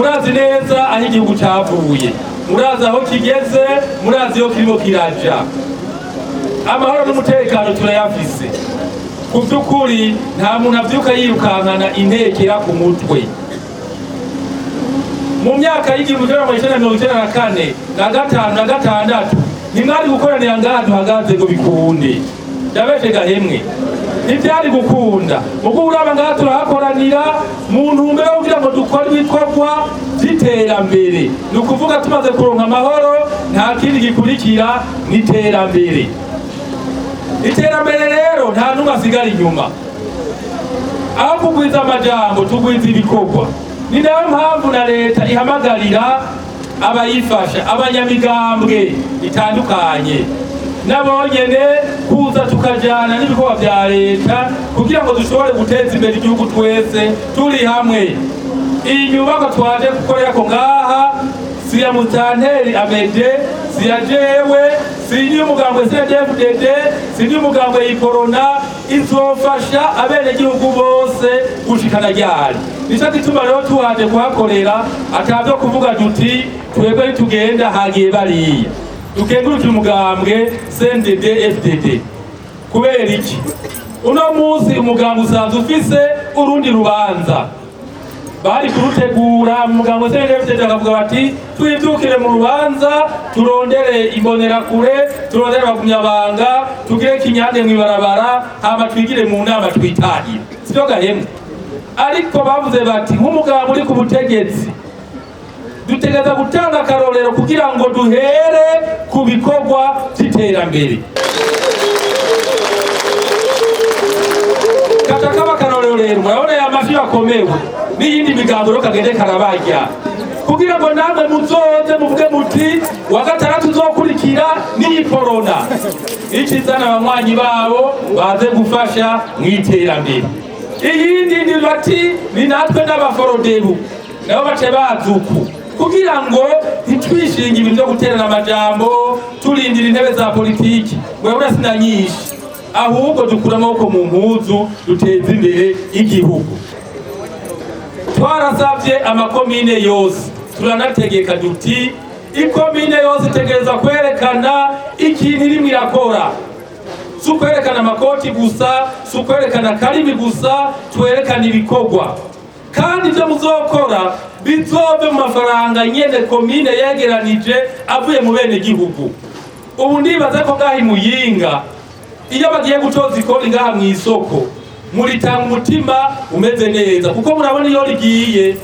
Murazi neza aho igihugu cavuye, murazi aho kigeze, murazi iyo kirimo kiraja. Amahoro n'umutekano turayafise. Ku by'ukuri, nta muntu avyuka yirukankana intekera ku mutwe. Mu myaka y'1994 na gatanu na gatandatu, ntimwari gukoranira ngaha duhagaze ngo bikunde. Ndabeshe gahemwe? Ntivyari gukunda. Mugo uraba ngaha turahakoranira mu ntumbero yo kugira ngo dukore ibikorwa vy'iterambere. Ni ukuvuga, tumaze kuronka amahoro, nta kindi gikurikira, ni iterambere. Iterambere rero, nta n'umwe asigara inyuma. Aho kugwiza amajambo, tugwiza ibikorwa. Ni nayo mpamvu na leta ihamagarira abayifasha, abanyamigambwe itandukanye nabonyene, kuza tukajana n'ibikorwa vya leta kugira ngo dushobore guteza imbere igihugu twese turi hamwe. Iyi nyubako twaje gukorerako ngaha si ya mutanteri Amede, si ya jewe, si y'umugambwe CNDD-FDD, si y'umugambwe Ikorona. Izofasha abenegihugu bose gushikana ryari. Nico gituma rero tuwaje kuhakorera, atavyo kuvuga duti twebwe nitugenda hagiye bariya. Dukengurukira umugambwe CNDD FDD. Kubera iki? Uno munsi umugambwe usanzwe ufise urundi rubanza bari kurutegura. Mu mugambwe CNDD-FDD bakavuga bati: "Twibyukire mu rubanza, turondere imbonerakure, turondere abagumyabanga, tugire kinyange mw'ibarabara, hama twigire mu nama, twitahire." Sivyo gahemwe? Ariko bavuze bati: "Nk'umugambwe uri ku butegetsi, dutegereza gutanga akarorero kugira ngo duhere ku bikorwa vy'iterambere." Kaca kaba akarorero rero. Murabona ya mafi bakomewe n'iyindi migambo rero, kagende karabarya kugira ngo namwe muzoze muvuge muti: "Wa gatandatu uzokurikira n'iyi korona ikizana abanywanyi babo baze gufasha mu iterambere." Iyindi ni bati: "Ni natwe n'abaforodebu nabo bace bazuku," kugira ngo ntitwishinge ibintu byo guterana amajambo, turindira intebe za politiki. Murabona sina nyinshi, ahubwo dukura amaboko mu mpuzu, duteze imbere igihugu. Twarasavye amakomine yose, turanategeka duti: "Ikomine yose itegereza kwerekana ikintu irimwo irakora." Si ukwerekana amakoti gusa, si ukwerekana akarimi gusa, twerekana ibikorwa. Kandi ibyo muzokora bizove mu mafaranga nyene komine yegeranije avuye mu bene gihugu. Ubu ndibaza ko ngaha i Muyinga, iyo bagiye gutoza ikori ngaha mu isoko, muritanga umutima umeze neza, kuko murabona iyo rigiye.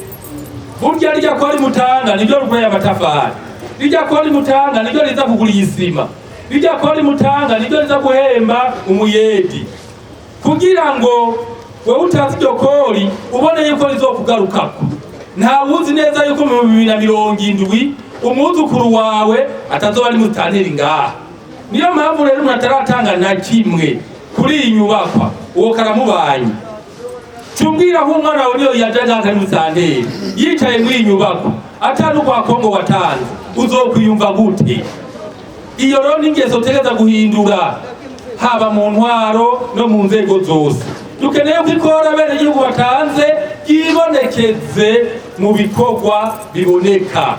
Burya rirya kori mutanga niryo rigura amatafari, rirya kori mutanga niryo riza kugura isima, rirya kori mutanga niryo riza guhemba umuyedi. Kugira ngo wewe utazi iryo kori ubone yuko rizokugarukako. Nta wuzi neza yuko mu 2070 umwuzukuru wawe atazoba ari mutanteri ngaha. Niyo mpamvu rero umuntu ataratanga na kimwe kuri iyi nyubakwa, uwo karamubanye. Cumbwira aho umwana wawe niyo yaja ngaha ari mutanteri, yicaye muri iyi nyubakwa, atari ukwa Kongo watanze, uzokwiyumva gute? Iyo rero ni ingeso utegereza guhindura, haba mu ntwaro no mu nzego zose. Dukeneye ko ikora abenegihugu batanze ryibonekeze mu bikorwa biboneka.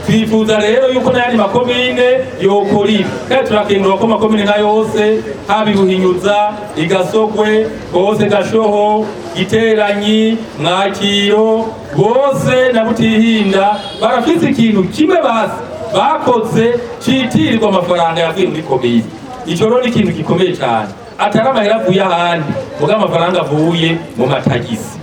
Twifuza rero yuko n'ayandi makomine yokora ibi, kandi turakengura ko amakomine nka yose, haba Ibuhinyuza, Igasogwe, hose, Gashoho, Giteranyi, Mwakiro, bose na Butihinda, barafise ikintu kimwe basi bakoze citirirwa amafaranga yavuye muri komine. Ico rero ni ikintu gikomeye cane, atari amahera avuye ahandi, muga amafaranga avuye mu matagisi.